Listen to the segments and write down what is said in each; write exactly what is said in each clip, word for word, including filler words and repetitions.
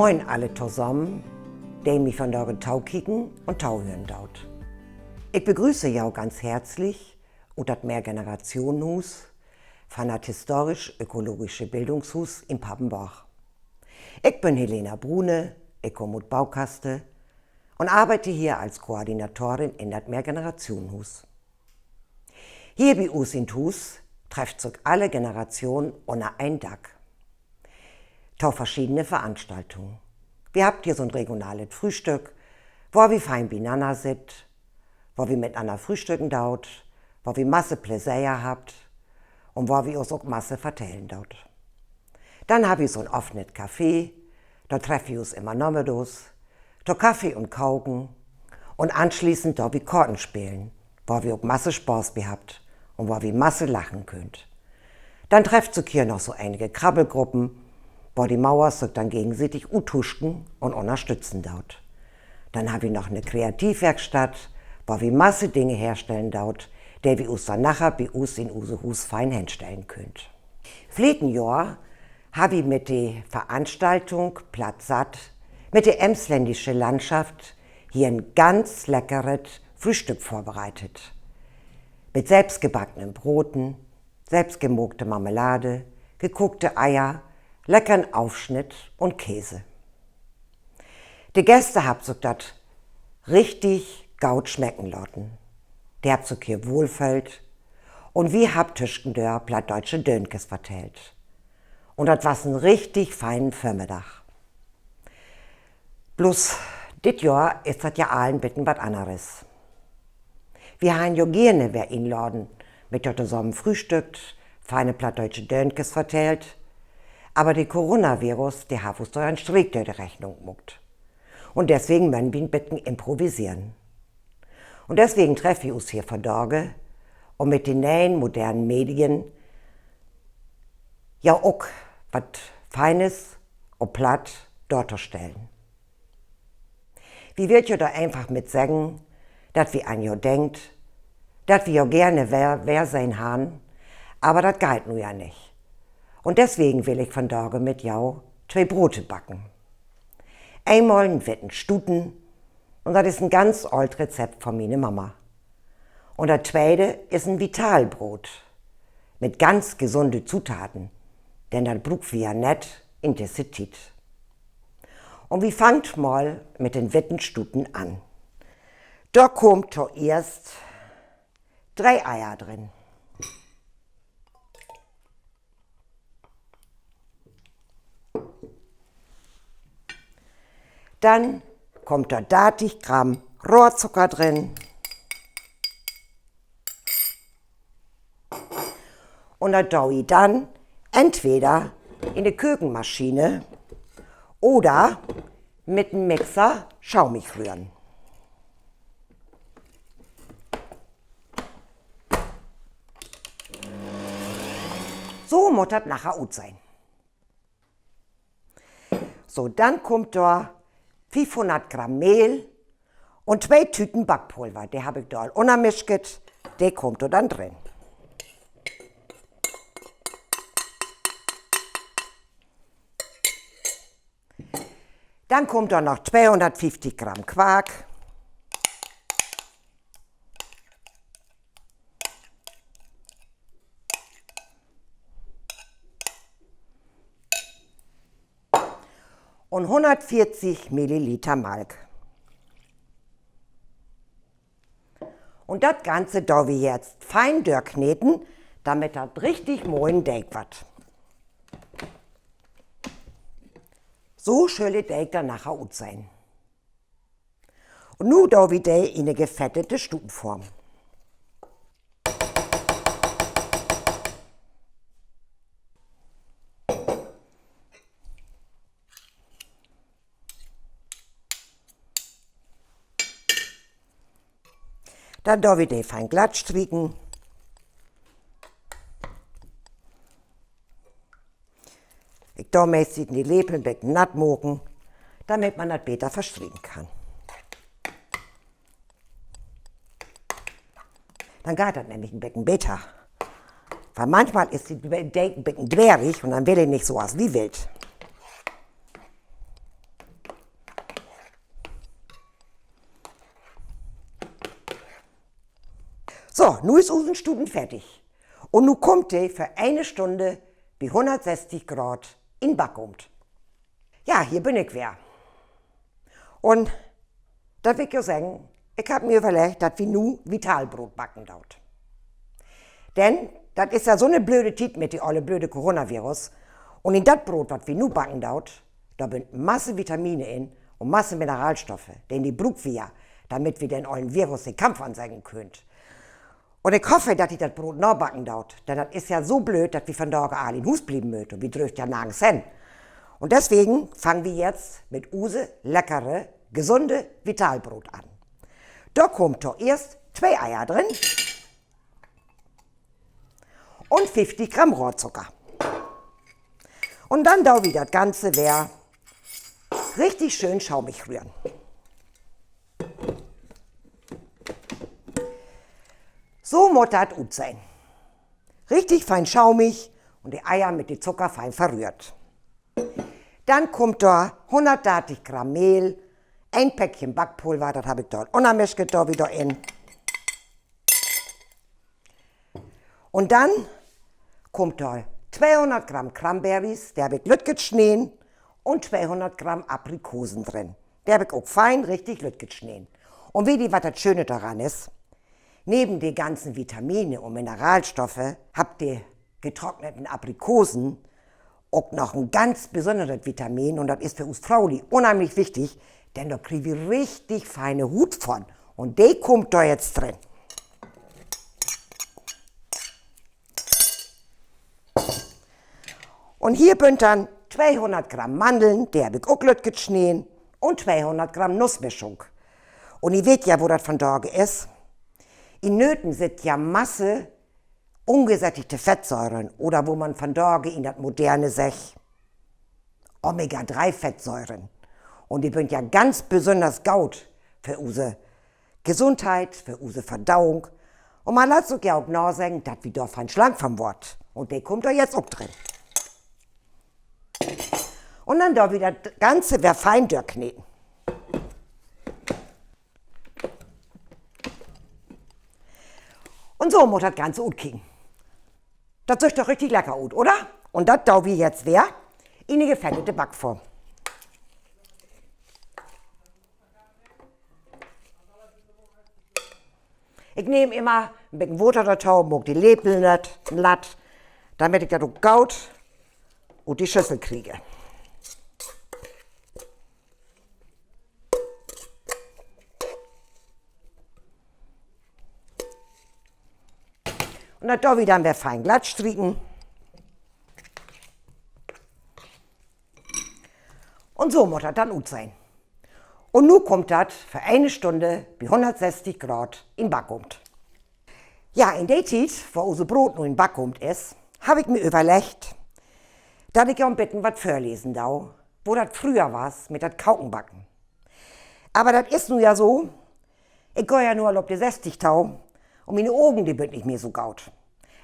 Moin alle tosamen, de mi vandagen tokieken un tohören doot. Ik begrüße jo ganz herzlich ut dat Mehrgenerationenhuus van dat Historisch-Ökologische Bildungshuus in Papenborg. Ik bün Helena Brune, ik kumm ut Baukaste un arbeite hier as Koordinatorin in dat Mehrgenerationenhuus. Hier bi us in't Huus trefft sük alle Generationen unner een Dack to verschiedene Veranstaltungen. Wi hebbt hier so'n regionalet Frühstück, wor wi fein binanner sitt, wor wi mitnanner frühstücken doot, wor wi masse Pläseer hebbt un wor wi us ok masse vertellen doot. Denn hebbt wi so'n offenet Café, dor trefft wi us immer namiddags to Kaffee un Koken un anschließend doot wi Korten spelen, wor wi ok masse Spaaß bi hebbt un wor wi masse lachen köönt. Denn trefft sük hier noch so enige Krabbelgruppen, wor de Mauers sük denn gegensietig uttusken un unnerstützen doot. Denn hebbt wi noch 'ne Kreativwerkstatt, wor wi masse Dinge herstellen doot, de wi us denn naher bi us in use Huus fein henstellen köönt. Verleden Johr hebbt wi mit de Veranstaltung Platt satt mit de Emsländische Landschaft hier en ganz leckeret Frühstück vörbereitet. Mit selbstgebackenen Broten, selbstgemaakte Marmelade, gekookte Eier, leckeren Aufschnitt un Käse. De Gäste hebbt sük dat richtig goot smecken laten. De hebbt sük hier wohlföhlt un wi hebbt tüschendör plattdüütsche Döönkes vertellt. Un dat was en richtig feinen Vörmiddag. Bloots, dit Johr is dat ja all en beten wat anneres. Wi harrn jo geerne weer inladen, mit jo tosamen frühstückt, feine plattdüütsche Döönkes vertellt, aver de Coronavirus, de hett us dor en Streek dör de Rechnung maakt. Un deswegen mööt wi en beten improviseren. Un deswegen trefft wi us hier vandage, üm mit de ne'en modernen Medien ja ok wat Feines op Platt dortostellen. Wi willt jo dor eenfach mit seggen, dat wi an jo denkt, dat wi jo geerne weer, weer sehn harrn, aver dat geiht nu ja nich. Un deswegen will ik vandage mit jo twee Brote backen. Eenmal en witten Stuten, un dat is en ganz oolt Rezept van miene Mama. Un dat tweede is en Vitalbroot mit ganz gesunde Zutaten, denn dat bruukt wi ja nett in disse Tiet. Un wi fangt mal mit den witten Stuten an. Dor kummt toeerst dree Eier drin. Denn kummt dor dartig Gramm Rohrzucker drin. Un dat do wi denn entweder in de Kökenmaschine oder mit en Mixer schaumig röhren. So mutt dat naher utsehn. So, denn kummt dor fiefhunnert Gramm Mehl un twee Tüten Backpulver. De hebb ik dor al ünnermischt. De kummt dor denn drin. Denn kummt dor noch tweehunnertfieftig Gramm Quark. Un hunnertveertig Milliliter Malk. Un dat Ganze do wi jetzt fein dörkneden, damit dat richtig moien Deeg warrt. So schull de Deeg denn naher utsehn. Un nu do wi de in de gefettete Stutenform. Denn do wi de fein glatt strieken. Ik do meestens de Lepel en beten natt maken, damit man dat beter verstrieken kann. Denn geiht dat nämlich en beten beter. Wiel manchmal is de Deeg en beten dwerig un denn will he nich so as wi willt. Nu is usen Stuten fertig. Un nu kummt de för ene Stunne bi hunnertsesstig Graad in Backoven. Ja, hier bün ik weer. Un dat will ik jo seggen, ik hebb mi överleggt, dat wi nu Vitalbroot backen doot. Denn dat is ja so 'ne blöde Tiet mit de olle blöde Coronavirus. Un in dat Broot, wat wi nu backen doot, dor bünt masse Vitamine in un masse Mineralstoffe, denn de bruukt wi ja, damit wi den ollen Virus de Kampf anseggen köönt. Un ik hoff, dat ji dat Broot nabacken doot, denn dat is ja so blööd, dat wi vandage all in Huus blieven mööt un wi dröfft ja nargens hen. Un deswegen fangt wi jetzt mit use leckere, gesunde Vitalbroot an. Dor kummt toeerst twee Eier drin un fieftig Gramm Rohrzucker. Un denn doot wi dat Ganze weer richtig schöön schaumig röhren. So mutt dat utsehn. Richtig fein schaumig un de Eier mit de Zucker fein verröhrt. Denn kummt dor hunnertdartig Gramm Mehl, een Päckchen Backpulver, dat hebb ik dor ünnermischt, dor wi dor in. Un denn kummt dor tweehunnert Gramm Cranberries, de hebb ik lüttjet sneden, un tweehunnert Gramm Aprikosen drin. De hebb ik ok fein richtig lüttjet sneden. Un weet ji, wat dat Schöne doran is? Neven de ganzen Vitamine un Mineralstoffe hebbt de getrockneten Aprikosen ok noch en ganz besünneres Vitamin, un dat is för us Froolü unheimlich wichtig, denn dor kriegt wi richtig feine Huut von. Un de kummt dor jetzt drin. Un hier bünt denn tweehunnert Gramm Manneln, de hebb ik ok lüttjet sneden, un tweehunnert Gramm Nussmischung. Un ji weet ja, wo dat vandage is. In Nöten sitt ja masse ungesättigte Fettsäuren oder wo man vandage in dat Moderne seggt, Omega-dree-Fettsäuren. Un de bünt ja ganz besünners goot för use Gesundheit, för use Verdauung. Un man laat sük ja ok naseggen, dat wi dor fein slank van warrt. Un de kummt dor jetzt ok drin. Un denn doot wi dat Ganze weer fein dörkneden. Un so mutt dat Ganze utkieken. Dat süht doch richtig lecker ut, oder? Un dat doot wi jetzt weer in de gefettete Backform. Ik nehm immer en beten Water dorto, maak de Lepel natt, natt, damit ik dat ok goot ut de Schüssel kriege. Un dat doot wi denn weer fein glatt strieken. Un so mutt dat denn utsehn. Un nu kummt dat för ene Stunne bi hunnertsesstig Graad in Backoven. Ja, in de Tiet, wo use Broot nu in Backoven is, heff ik mi överleggt, dat ik jo en beten wat vörlesen do, wo dat fröher was mit dat Kokenbacken. Aver dat is nu ja so, ik gah ja nu al op de sesstig to un miene Ogen, de bünt nich mehr so goot.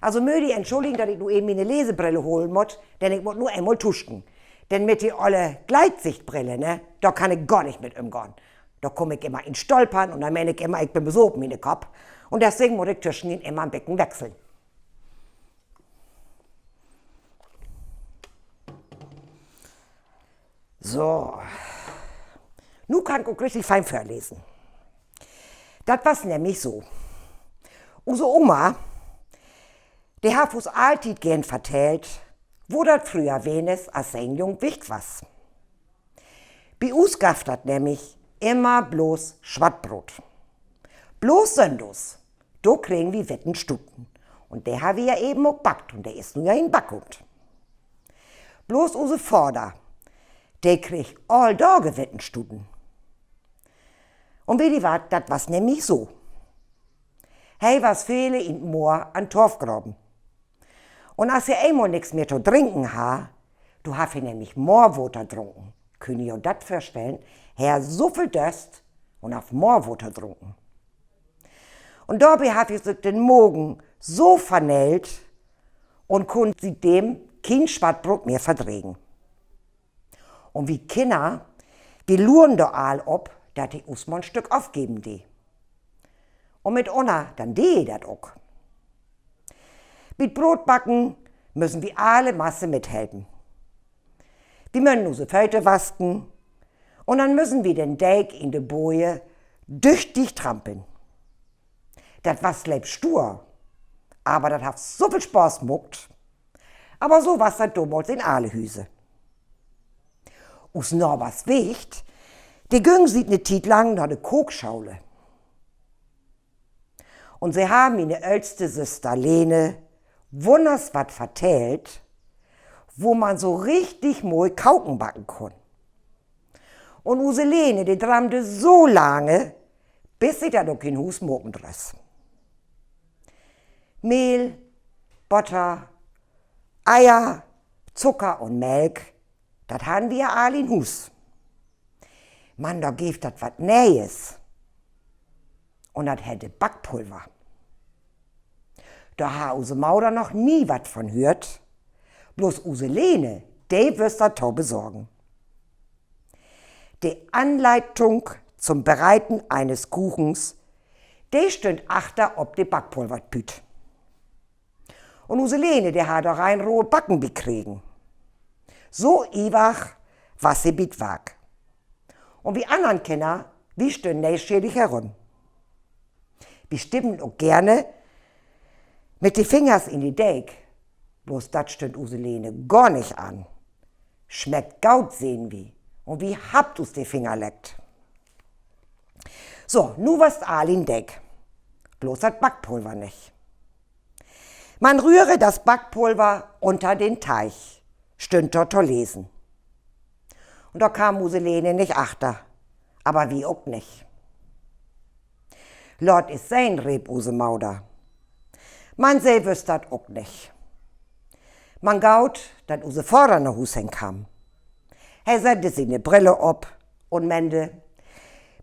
Also mööt ji entschulligen, dat ik nu even miene Lesebrille holen mutt, denn ik mutt nu eenmal tuschen. Denn mit de olle Gleitsichtbrille, ne, dor kann ik gor nich mit ümgahn. Dor kaam ik immer in Stolpern un denn meen ik immer, ik bün besopen in de Kopp. Un deswegen mutt ik tüschendrin immer en beten wesseln. So. Nu kann ik ok richtig fein vörlesen. Dat was nämlich so. Use Oma, de hett us alltiet geern vertellt, wo dat fröher ween is, as se en jung Wicht was. Bi us gaff dat nämlich immer blots Swattbroot. Blots sönndags, do kregen wi witten Stuten. Un de harr wi ja even ok backt un de is nu ja in Backoven. Blots use Vader, de kreeg all Dage witten Stuten. Un weet ji wat, dat was nämlich so. He was vele in 't Moor an Torfgraven. Un as he eenmal nix mehr to drinken harr, do harr he nämlich Moorwater drunken. Köönt ji jo dat vörstellen? He harr so veel Döst un harr Moorwater drunken. Un dorbi harr he sük den Magen so vernellt un kunn sietdem keen Swattbroot mehr verdregen. Un wi Kinner, wi luren dor all op, dat he us mal en Stück ofgeven dee. Un mitunner, denn dee he dat ok. Bi't Brootbacken müssen wi alle Masse mithelpen. Wi mööt use Fööt wasken un denn müssen wi den Deeg in de Boje düchtig trampeln. Dat was leep stuur, aver dat hett so veel Spaaß maakt. Aver so was dat domals in alle Hüse. Us Nabers Wicht, de güng siet 'ne Tiet lang na de Kookschool. Un se harr miene öllste Süster Lene wunners wat vertellt, wo man so richtig moi Koken backen kunn. Un use Lene, de drammde so lange, bit se dat ok in Huus maken dröff. Mehl, Botter, Eier, Zucker un Melk, dat harrn wi all in Huus. Man dor geev dat wat Nee'es. Un dat heet Backpulver. Dor harr use Moder noch nie wat von höört. Bloots use Lene, de wüss dat to besorgen. De Anleitung zum Bereiten eines Kuchens, de stünd achter op de Backpulvertüüt. Un use Lene, de harr dor rein rohe Backen bi kregen. So iewig was se bi't Wark. Un wi annern Kinner, wi stünnen neeschierig herüm. Wi stippen ok geerne mit de Fingers in de Deeg. Bloots dat stünd use Lene gor nich an. Smeckt goot, seen wi, un wi hebbt us de Finger leckt. So, nu was 't all in Deeg. Bloots dat Backpulver nich. Man rühre das Backpulver unter den Teig, stünd dor to lesen. Un dor kaam use Lene nich achter, aver wi ok nich. Laat es sehn, reep use Moder. Man se wüss dat ok nich. Man goot, dat use Vader na Huus hen kaam. He sette siene Brille op un mende: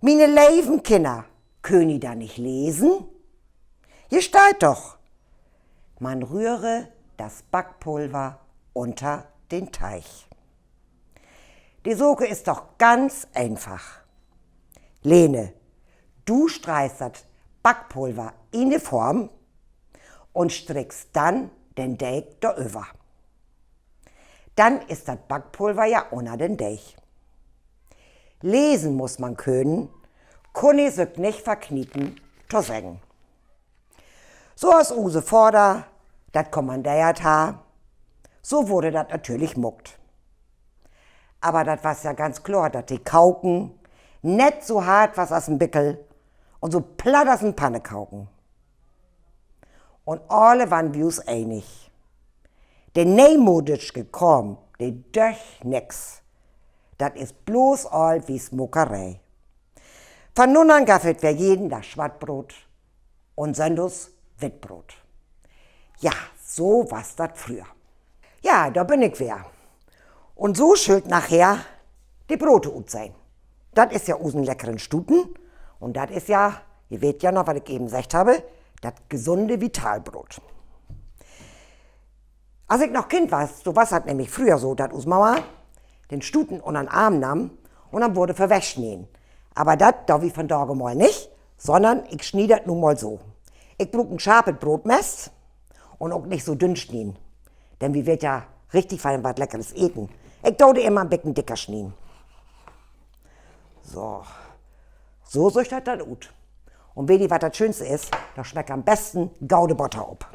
Miene leven Kinner, köönt ji denn nich lesen? Hier steiht doch: Man rühre das Backpulver unter den Teig. De Saak is doch ganz eenfach. Lene, du streist dat Backpulver in de Form un strickst denn den Deeg doröver. Denn is dat Backpulver ja unner den Deeg. Lesen muss man könen, kunn he sük nich verkniepen to seggen. So as use Vader dat kommandeert harr, so wurr dat natürlich maakt. Aver dat was ja ganz kloor, dat de Koken nett so hart was as en Bickel un so platt as en Pannekoken. Un alle weren wi us enig: De neemoodske Kraam, de döggt nix. Dat is bloots all Wiesmakeree. Van nu an gaff dat weer jeden Dag Swattbroot un sönndags Wittbroot. Ja, so was dat fröher. Ja, dor bün ik weer. Un so schüllt naher de Brote utsehn. Dat is ja usen leckeren Stuten. Un dat is ja, ji weet ja noch, wat ik even seggt hebbe, dat gesunde Vitalbroot. As ik noch Kind was, so was dat nämlich fröher so, dat us Mama den Stuten unnern Arm nahm un denn wurr he vörwegsneden. Aver dat doot wi vandage mal nich, sonnern ik snie dat nu mal so. Ik bruuk en scharpet Brootmess un ok nich so dünn snieden. Denn wi wüllt ja richtig fein wat Leckeres eten. Ik do de immer en beten dicker snieden. So. So süht dat denn ut. Un weet ji, wat dat Schöönste is? Dor smeckt an'n besten gode Botter op.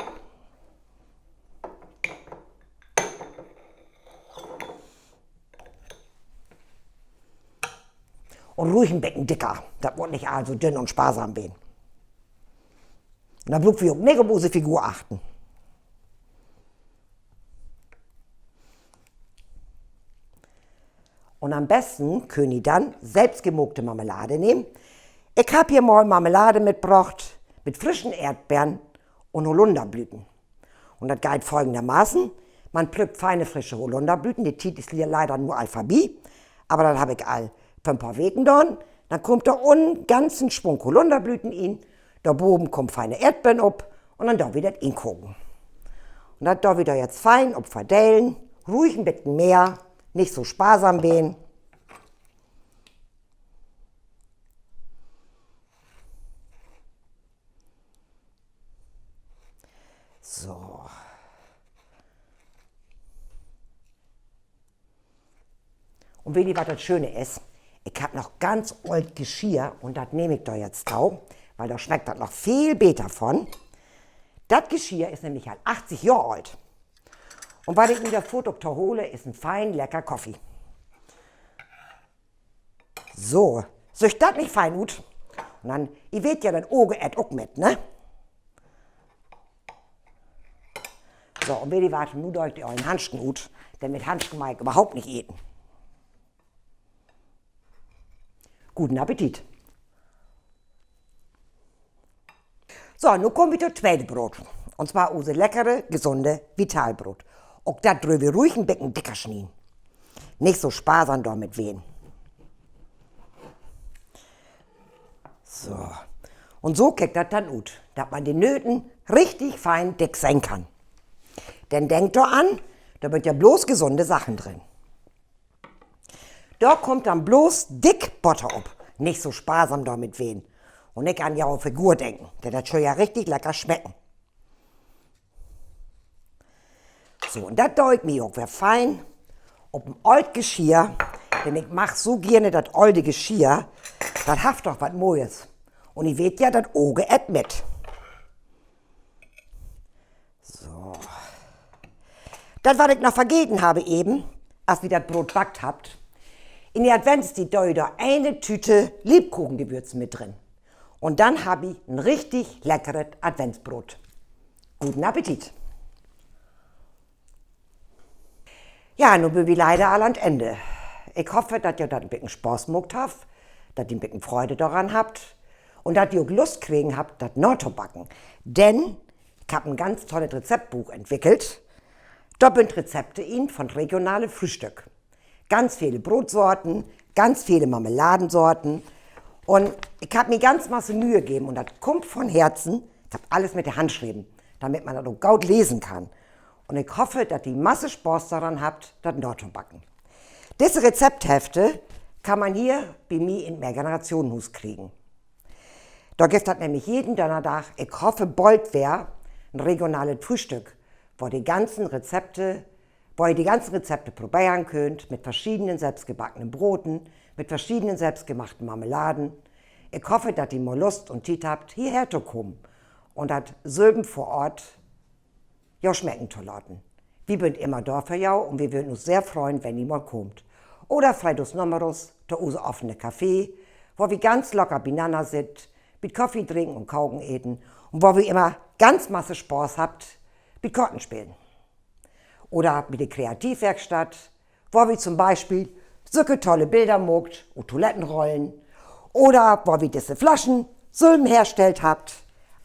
Un ruhig en beten dicker. Dat mutt nich all so dünn un sparsam ween. Un denn bruuk wi ok nich op use Figur achten. Un an'n besten köönt ji denn sülvstgemaakte Marmelade nehmen. Ik hebb hier mal Marmelade mitbrocht mit frischen Eerdbeern un Holunderblüten. Un dat geiht folgendermaßen: Man plückt fiene frische Holunderblüten. De Tiet is le-, leider nu al vörbi, aver dat hebb ik al vör en poor Weken daan. Denn kummt dor en ganzen Swung Holunderblüten in, dor boven kummt fiene Eerdbeern op un denn doot wi dat inkoken. Un dat doot wi dor jetzt fein op verdelen, ruhig en beten mehr, nich so sparsam ween. So. Un weet ji, wat dat Schöne is? Ik hebb noch ganz oolt Geschirr un dat nehm ik dor jetzt to, wiel dor smeckt dat noch veel beter von. Dat Geschirr is nämlich al achtzig Johr oolt. Un wat ik mi dor foorts to hole, is en fein lecker Koffie. So, süht dat nich fein ut? Un denn, ji weet ja, dat Oge ett ok mit, ne? So, un weet ji wat, nu do ik de ollen Handsken ut, denn mit Handsken mag ik överhaupt nich eten. Guten Appetit. So, nu kaamt wi to dat tweete Broot. Un zwar use leckere, gesunde Vitalbroot. Ok dat dröfft wi ruhig en beten dicker snieden. Nich so sparsam dormit ween. So. Un so kickt dat denn ut, dat man de Nöten richtig fein dick sehn kann. Denn denkt dor an, dor bünt ja blots gesunde Saken drin. Dor kummt denn blots dick Botter op. Nich so sparsam dormit ween. Un nich an jo Figur denken, denn dat schull ja richtig lecker smecken. So, un dat do ik mi ok weer fein op en oolt Geschirr, denn ik mag so geerne dat olle Geschirr. Dat hett doch wat Moies. Un ji weet ja, dat Oge ett mit. So. Dat, wat ik noch vergeten hebb even, as wi dat Broot backt hebbt: In de Adventstiet doot ji dor ene Tüte Lebkuchengewürzen mit drin. Un denn hebbt wi en richtig leckeret Adventsbroot. Guten Appetit. Ja, nu bünt wi leider al an't Enne. Ik hoff, dat jo dat en beten Spaaß maakt hett, dat ji en beten Freud doran hebbt un dat ji ok Lust kregen hebbt, dat natobacken. Denn ik hebb en ganz tollet Rezeptbook entwickelt. Dor bünt Rezepte in von regionale Fröhstück. Ganz vele Brootsorten, ganz vele Marmeladensorten. Un ik hebb mi ganz masse Möh geven un dat kummt von Herzen. Ik hebb allens mit de Hand schreven, damit man dat ok goot lesen kann. Un ik hoff, dat ji masse Spaaß doran hebbt, dat natobacken. Disse Rezepthefte kann man hier bi mi in't Mehrgenerationenhuus kriegen. Dor gifft dat nämlich jeden Dönnerdag, ik hoff bold weer, en regionalet Fröhstück, wo de ganzen Rezepte, wo ji de ganzen Rezepte proberen köönt, mit verschiedenen selbstgebackenen Broten, mit verschiedenen selbstgemachten Marmeladen. Ik hoff, dat ji mal Lust un Tiet hebbt, hierher to kamen un dat sülven vör Oort jo smecken to laten. Wi bünt immer dor för jo un wi würrn us sehr freuen, wenn ji mal kaamt. Oder freedags namiddags to use offene Café, wo wi ganz locker binanner sitt, bi't Koffie drinken un Koken eten un wo wi immer ganz masse Spaaß hebbt bi't Kortenspelen. Oder bi de Kreativwerkstatt, wo wi to'n Bispeel sücke tolle Biller maakt ut Toilettenrollen. Oder wo wi disse Flaschen sülven herstellt hebbt.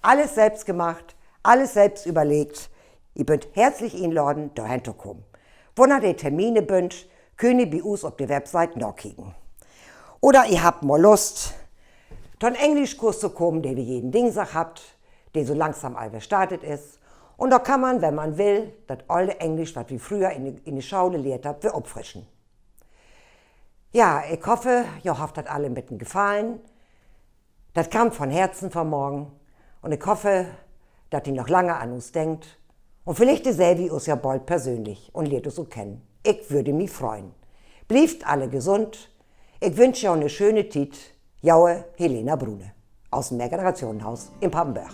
Allens selbst gemacht, allens selbst överleggt. Ji bünt herzlich inladen, dorhen to kamen. Wannehr de Termine bünt, köönt ji bi us op de Website nakieken. Oder ji hebbt mal Lust, to'n Englischkurs to kamen, de wi jeden Dingsdag hebbt, de so langsam al weer startet is. Un dor kann man, wenn man will, dat olle Englisch, wat wi fröher in de, in de School lehrt hebbt, weer opfrischen. Ja, ik hoff, jo hett dat all en beten gefallen. Dat kummt von Herzen vanmorgen. Un ik hoff, dat ji noch langer an us denkt. Un villicht sehn wi us ja bold persönlich un lehrt us ok kennen. Ik würr mi freuen. Blievt alle gesund. Ik wünsch jo 'ne schöne Tiet. Joe Helena Brune aus 'n Mehrgenerationenhuus in Papenbörg.